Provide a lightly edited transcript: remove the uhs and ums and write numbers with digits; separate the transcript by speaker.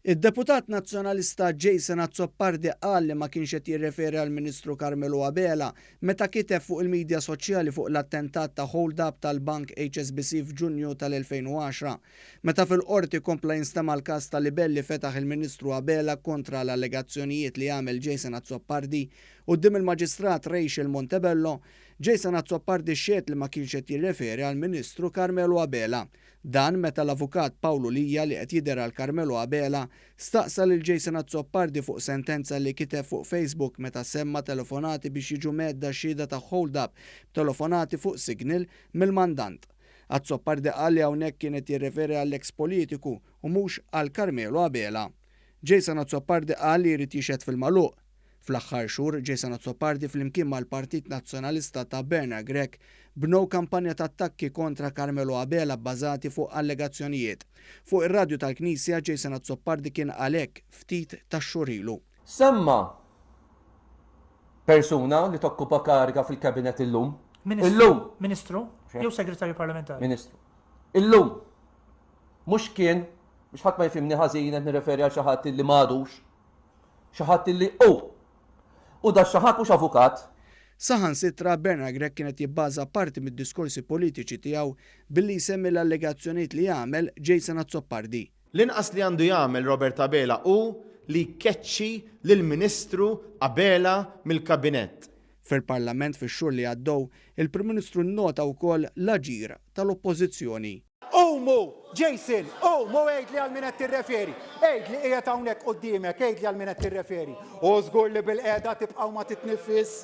Speaker 1: Id-deputat Nazzjonalista Jason Azzopardi qal li ma kienx qed jirreferi għall-Ministru Carmelo Abela meta kiteb fuq il-midja soċjali fuq l-attentat ta' hold-up tal-bank HSBC f'Ġunju tal-2010. Meta fil-Qorti kompla jinstema' l-każ ta' libell li fetaħ il-Ministru Abela kontra l-allegazzjonijiet li għamel Jason Azzopardi quddiem il-Maġistrat Rachel Montebello, Jason Azzopardi xehed li ma kienx qed jirreferi għall-Ministru Carmelo Abela. Dan meta l-Avukat Pawlu Lia li qed jidher għal Carmelo Abela staqsa lil Jason Azzopardi fuq sentenza li kiteb fuq Facebook meta semma telefonati biex jiġu mhedda xhieda ta' hold-up b'telefonati fuq Signal mill-mandant. Azzopardi qal li hawnhekk kien qed jirreferi għall-eks politiku u mhux għal Carmelo Abela. Jason Azzopardi qal li jrid jixhed fil-magħluq. Fl-aħħar xhur, Jason Azzopardi flimkien mal-Partit Nazzjonalista ta' Bernard Grech bnew kampanja ta' attakki kontra Carmelo Abela bbażati fuq allegazzjonijiet. Fuq ir-radju tal-Knisja, Jason Azzopardi kien qal hekk ftit tax-xhur ilu.
Speaker 2: Semma persuna li tokkupa kariga fil-Cabinet illum. Illum.
Speaker 3: Ministru jew Segretarju Parlamentari?
Speaker 2: Ministru. Illum. Mhux kien, biex ħadd ma jifhimni ħażin qed nirreferi għal xi ħadd li m'għadux. Xi ħadd illi hu. U da xi ħadd mhux avukat.
Speaker 1: Saħansitra Bernard Grech kien qed jibbaża parti mid-diskorsi politiċi tiegħu billi jsemmi l-allegazzjonijiet li għamel Jason Azzopardi.
Speaker 4: L-inqas li għandu jagħmel Robert Abela hu li jkeċċi lill-Ministru Abela mill-Kabinett.
Speaker 1: Fil-Parlament fix-xhur li għaddew, il-Prim Ministru nnota wkoll l-aġir tal-Oppożizzjoni.
Speaker 5: Qumu! Jason, qum u għidli għal min qed tirreferi. Għidli qiegħed hawnhekk quddiemek, għidli għal min qed tirreferi. U żgur li bilqiegħda tibqa' u ma titniffis.